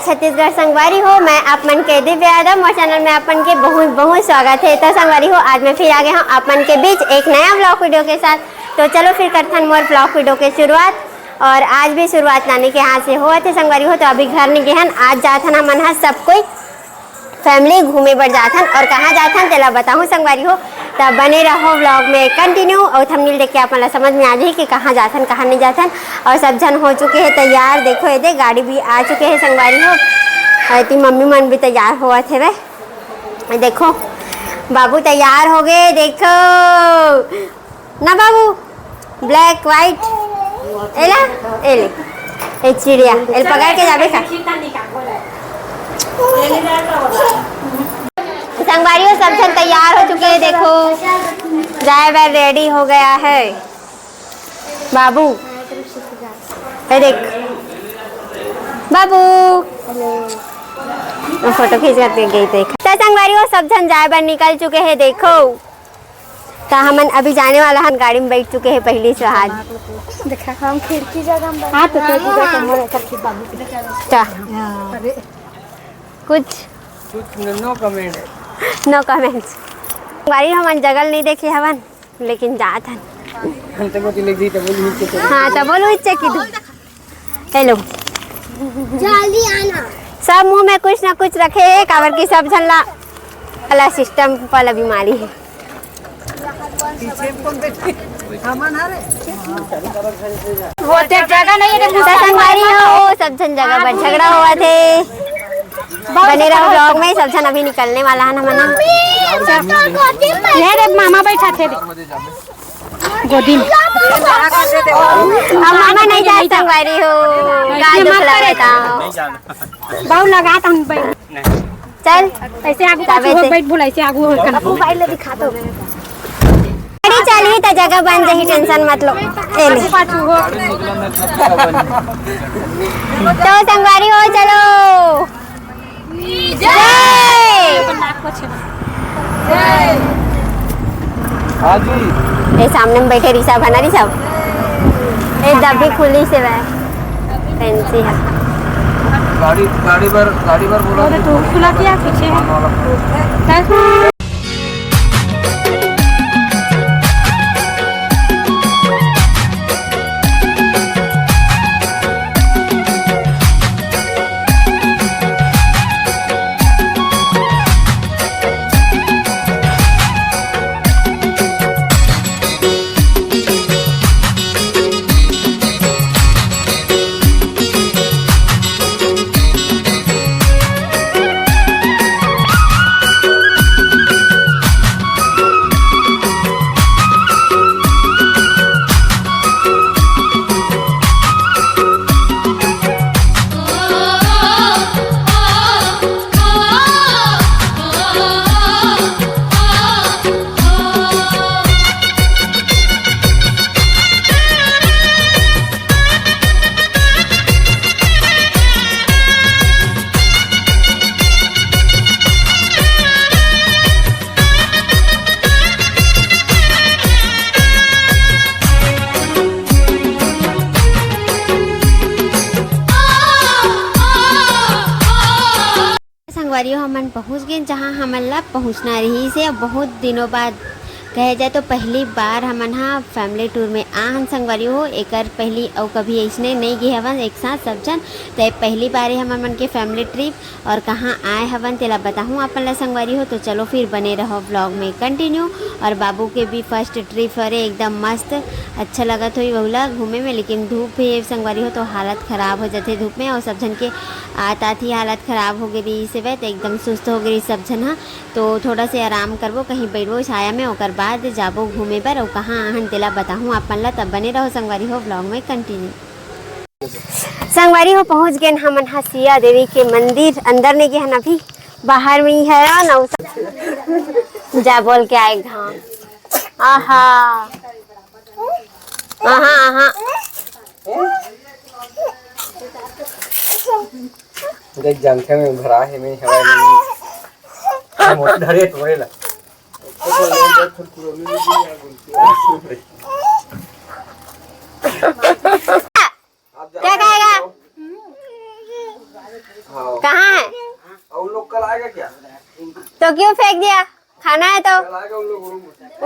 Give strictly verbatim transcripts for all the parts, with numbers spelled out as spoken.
छत्तीसगढ़ संगवारी हो, मैं आप मन के दिव्या यादव, मोर चैनल में आप मन के बहुत बहुत स्वागत है। तो संगवारी हो, आज मैं फिर आ गया हूँ आप मन के बीच एक नया ब्लॉग वीडियो के साथ। तो चलो फिर करथन मोर ब्लॉग वीडियो के शुरुआत। और आज भी शुरुआत नानी के हाथ से होवत हे संगवारी हो। तो अभी घर नहीं गए हन, आज जाथन हमन ह सब कोई फैमिली घूमे बर जाथन। और कहाँ जाथन तेला बताहूँ संगवारी हो, तब बने रहो ब्लॉग में कंटिन्यू। और थंबनेल देख के आप मन ला समझ में आ जाही कि कहाँ जाथन, कहाँ नहीं जाथन। और सब झन हो चुके हैं तैयार, देखो ये दे गाड़ी भी आ चुके हैं संगवारी हो। और एती मम्मी मन भी तैयार होवत हेवे, देखो बाबू तैयार हो गए, देखो ना बाबू, ब्लैक व्हाइट। एला, एले, ए चिड़िया, एल पकड़ के जाबे का? संगवारी हो, सब झन तैयार हो चुके हैं। देखो, ड्राइवर रेडी हो गया है। बाबू, ए देख, बाबू, वो फोटो खींच करके गई देख। तो संगवारी हो, सब झन जाए बर निकल चुके हैं। देखो, त हमन अभी जाने वाला हन, गाड़ी में बैठ चुके हैं पहली से आज। देखा, हम खिड़की जगह में बैठ हाँ, तो कोई जगह कमर है, करके बाबू। क्या? हाँ। कुछ कुछ न-, no comment है। No comments। गाड़ी हमन जगह नहीं देखे हवन, लेकिन जात हन। हम तो बोल नीचे चल। हाँ, तो बोलो इच्छा की तू। हेलो। जल्दी आना। सब मुंह में कुछ ना कुछ रखे हे, काबर कि सब झन ला अलग सिस्टम वाला बीमारी है। वो तो जगह नहीं है, तो संगवारी हो, सब झन जगह पर झगड़ा हुआ थे। बने रहो ब्लॉग में, सब झन अभी निकलने वाला है ना मना। ये रे मामा बैठा थे। गोदी में। अब मामा नहीं जाए संगवारी हो, गाल दुख लगे था। बहुत लगा था हम बैठ। चल। ऐसे आगू जाबे पाछू हो, से। बैठ भूल, ऐसे आगू हो, कना। मोबाइल ले दिखा दो। गाड़ी चलही त जगह बन जाही, टेंशन मत लो। ए ले। पाछू हो। तो संगवारी हो, चलो। जय। हाँ जी। ए, सामने में बैठे ऋषभ है ना, ऋषभ? ए, दबी खुली से वह फैंसी है। गाड़ी, गाड़ी बर, गाड़ी बर बोला अरे, तो खुला क्या पीछे है? संगवारी हो, हमन पहुंच गेन जहां हमन ला पहुंचना रहिस हे। बहुत दिनों बाद कहे जाए तो पहली बार हमन हा फैमिली टूर में आ हन संगवारी हो। एकर पहली अउ कभी अइसने नइ गे हवन एक साथ सब झन, तो ये पहली बार हे हमन मन के फैमिली ट्रिप। और कहाँ आए हवन तेला बताहूँ अपन ला संगवारी हो। तो चलो फिर बने रहो ब्लॉग में कंटिन्यू। और बाबू के भी फर्स्ट ट्रिप हरे, एकदम मस्त, अच्छा लगत होई वहू ला घूमे में, लेकिन धूप हे संगवारी हो तो हालत खराब हो जाथे धूप में। और सब झन के आत आत ही हालत खराब हो गे रहिस हवय, तो एकदम सुस्त हो गे रहिस सब झन ह। तो थोड़ा से आराम करबो, कहीं बैठबो छाया में, ओकर बाद जाबो घूमे बर। अउ कहाँ आहन तेला बताहूँ अपन ला, तब बने रहो संगवारी हो ब्लॉग में कंटिन्यू। संगवारी हो, पहुँच गेन हमन ह सिया देवी के मंदिर। अंदर नहीं गे हन अभी, बाहर में ही है ना। जा बोल के आए धाम। आहा, आहा, आहा। देख, जानथे में भरा हे, में हवा नहीं। मोर धरे तोरे ला। क्या खाएगा? हाँ, क्यों फेंक दिया? खाना है तो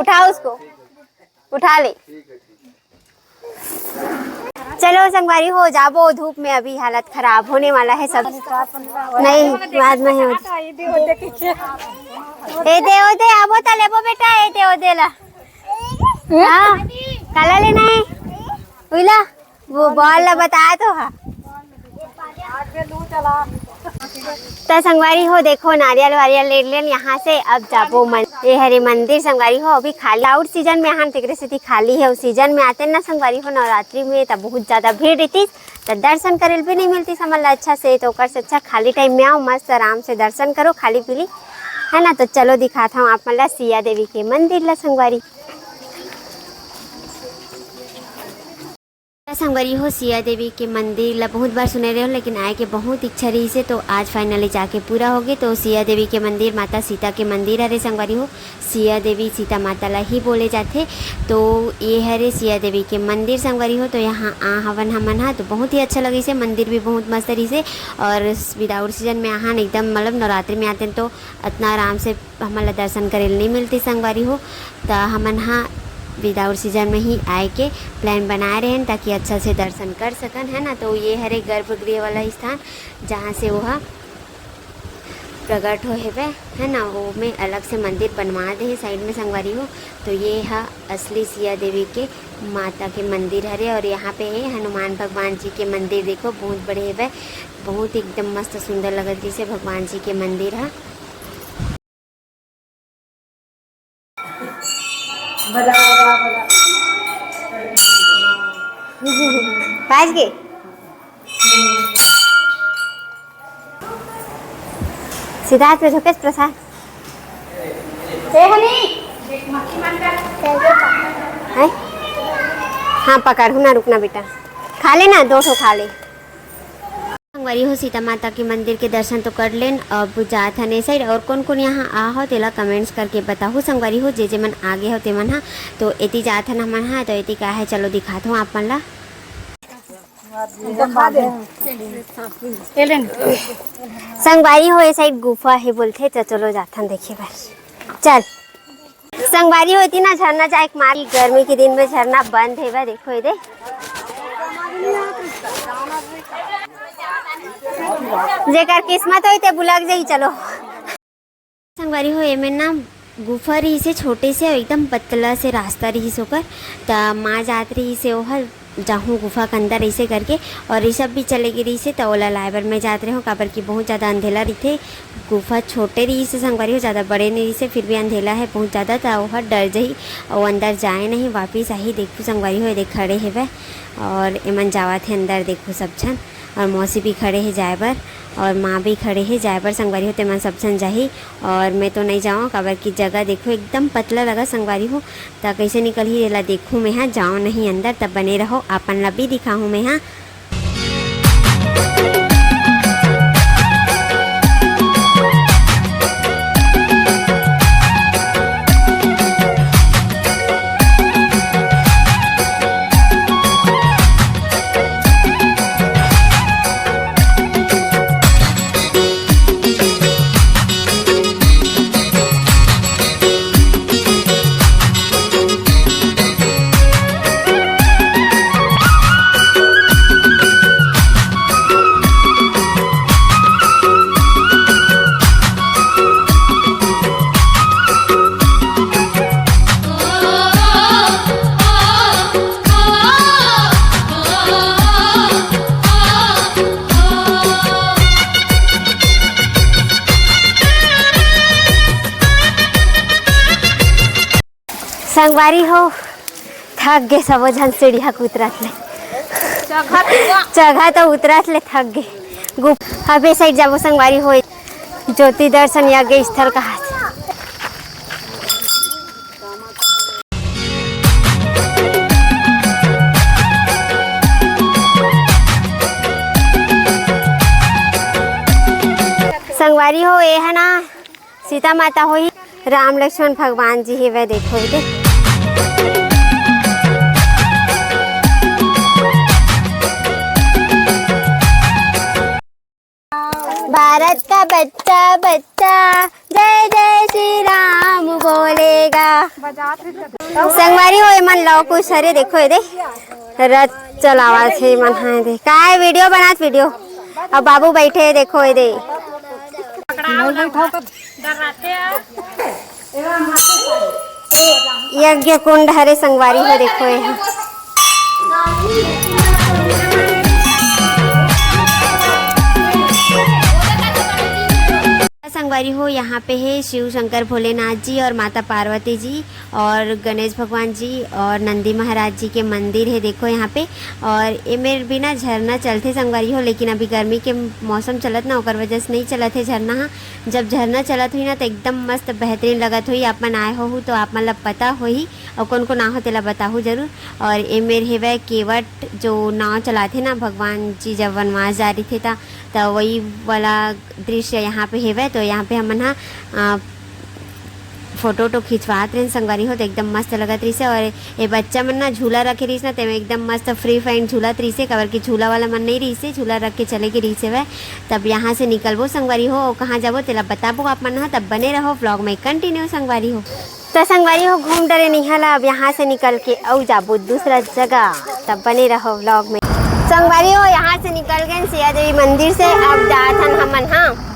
उठा उसको, उठा ले। चलो संगवारी हो, जाबो धूप में, अभी हालत खराब होने वाला है सब। नहीं, बाद में है। ए दे, ओ दे, आबो त लेबो बेटा, ए दे, ओ दे ला। हाँ, काला लेना है? उइला, वो बॉल ला बताया तो हा। त संगवारी हो, देखो, नारियल वारियल ले लेन यहाँ से। अब जाबो मन, ये हरे मंदिर संगवारी हो, अभी खाली। आउट सीजन में आहान, तेकरे सेती खाली है। उस सीजन में आते ना संगवारी हो, नवरात्रि में, तब बहुत ज्यादा भीड़ रहती, त दर्शन करे भी नहीं मिलती हमन ला अच्छा से। तो ओकर से अच्छा खाली टाइम में आओ, मस्त आराम से दर्शन करो, खाली पीली, है ना। तो चलो दिखाता हूँ आप मन ला सिया देवी के मंदिर ला संगवारी। त संगवारी हो, सिया देवी के मंदिर ला बहुत बार सुने रहे हो, लेकिन आए के बहुत इच्छा रही से, तो आज फाइनली जाके पूरा हो गए। तो सिया देवी के मंदिर, माता सीता के मंदिर हरे संगवारी हो, सिया देवी सीता माता ला ही बोले जाथे। तो ये हरे सिया देवी के मंदिर संगवारी हो। तो यहाँ आ हवन हमन हा, तो बहुत ही अच्छा लगिस हे, मंदिर भी बहुत मस्त रहिस हे। और विदाउट सीजन में आहान, एकदम मतलब नवरात्रि में आते हैं तो अतना आराम से हमन ला दर्शन करे ल नहीं मिलती संगवारी हो। त हमन हा विदाउट सीजन में ही आए के प्लान बनाए रहेन, ताकि अच्छा से दर्शन कर सकन, है ना। तो ये हरे गर्भगृह वाला स्थान, जहाँ से वो हा प्रकट हो हेबे, है ना, वो में अलग से मंदिर बनवा दे हे साइड में संगवारी हो। तो ये हा असली सिया देवी के माता के मंदिर हरे, और यहाँ पे है हनुमान भगवान जी के मंदिर, देखो बहुत बड़े हेबे, बहुत एकदम मस्त सुंदर लगत जैसे भगवान जी के मंदिर हा। बाज गे। सिद्धार्थ में झोंकेस प्रसाद। ए हनी। हैं? हाँ, पकड़ हूँ ना, रुकना बेटा, खा लेना, दो ठो खा ले। संगवारी हो, सीता माता के मंदिर के दर्शन तो कर लेन, अब जात हन ए साइड। और कौन कौन यहाँ आ हो, तेला कमेंट्स करके बताहू संगवारी हो, जे जे मन आगे हो ते मन हा। तो एती जात हन हमन हा, तो एती का है, चलो दिखात हूँ आप मन ला। संगवारी हो, ए साइड गुफा हे बोलथे, तो चलो जाथन देखे बर। चल संगवारी हो, एती ना झरना जाए के मारी, गर्मी के दिन में झरना बंद हे बा, देखो एदे। जेकर किस्मत होई ते बुलक जाई। चलो संगवारी हो, एमे ना गुफा रहिस हे छोटे से, एकदम पतला से रास्ता रहिस ओकर। त माँ जात रहिस हे ओहर, जाहूँ गुफा के अंदर, ऐसे करके। और ऋषभ भी चले गे रहिस हे, त ओला लाए बर मैं जात रहेंव, काबर कि बहुत ज़्यादा अंधेला रहिथे। गुफा छोटे रहिस हे संगवारी हो, ज़्यादा बड़े नहीं रहिस हे, फिर भी अंधेला है बहुत ज़्यादा, त ओहर डर जही, अउ अंदर जाए नहीं, वापिस आही। देखू संगवारी हो, एदे खड़े हेवय और एमन जावत हे अंदर, देखू सब झन। और मौसी भी खड़े हे जाए बर, और माँ भी खड़े हे जाए बर। संगवारी हो, तेमन सब झन जाही, और मैं तो नहीं जावं, काबर कि जगह देखो एकदम पतला लगा संगवारी हो, त कैसे निकलही, एला देखूँ मैं हा, जावं नहीं अंदर, तब बने रहो, आपन ला भी दिखाहूँ मैं हा। संगवारी हो, थक गे सबो झन सीढ़िया के उतरत ले। चघा तो उतरत ले थक गे। गुप-, अब ए साइड जाबो संगवारी हो, ज्योति दर्शन यज्ञ स्थल कहा। संगवारी हो, ए है ना सीता माता होही, राम लक्ष्मण भगवान जी हेवय, देखो एदे। भारत का बच्चा बच्चा जय जय श्री राम बोलेगा। संगवारी हो, एमन लव कुश हरे, देखो एदे रथ चलावत हे एमन हा। एदे काय वीडियो बनात, वीडियो। अब बाबू बैठे हे, देखो एदे। यज्ञ कुंड हरे संगवारी हो, देखो ये। संगवारी हो, यहाँ पे है शिव शंकर भोलेनाथ जी और माता पार्वती जी और गणेश भगवान जी और नंदी महाराज जी के मंदिर है। देखो यहाँ पे, और ये मेर भी ना झरना चलथे संगवारी हो, लेकिन अभी गर्मी के मौसम चलत ना, ओकर वजह से नहीं चलत है झरना हा। जब झरना चलत होही ना, तो एकदम मस्त बेहतरीन लगत होही। आप मन आए होहू तो आप मन ला पता होही, और कौन कौन आए हो तेला बताहू जरूर। और ए मेर हेवय केवट, जो नाव चलाथे ना, भगवान जी जब वनवास जा रहिथे ता, त वही वाला दृश्य यहाँ पे हेवय। तो यहाँ पे हमन हा, अ, फोटो वोटो खिंचवात रहेन संगवारी हो, तो एकदम मस्त लगत रहिस हे। और ये बच्चा मन ना झूला रखे रहिस ना, तेमे एकदम मस्त फ्री फाइन झूलत रहिस हे, काबर कि झूला वाला मन नहीं रहिस हे, झूला रख के चले गे रहिस हेवय। तब यहाँ से निकलबो संगवारी हो, और कहाँ जाबो तेला बताबो आप मन हा, तब बने रहो व्लॉग में कंटिन्यू संगवारी हो। तो संगवारी हो, घूम डरेन इहाँ ला, अब यहाँ से निकल के अउ जाबो दूसरा जगह, तब बने रहो व्लॉग में। संगवारी हो, यहाँ से निकल गए सिया देवी मंदिर से, अब जात हन हमन हा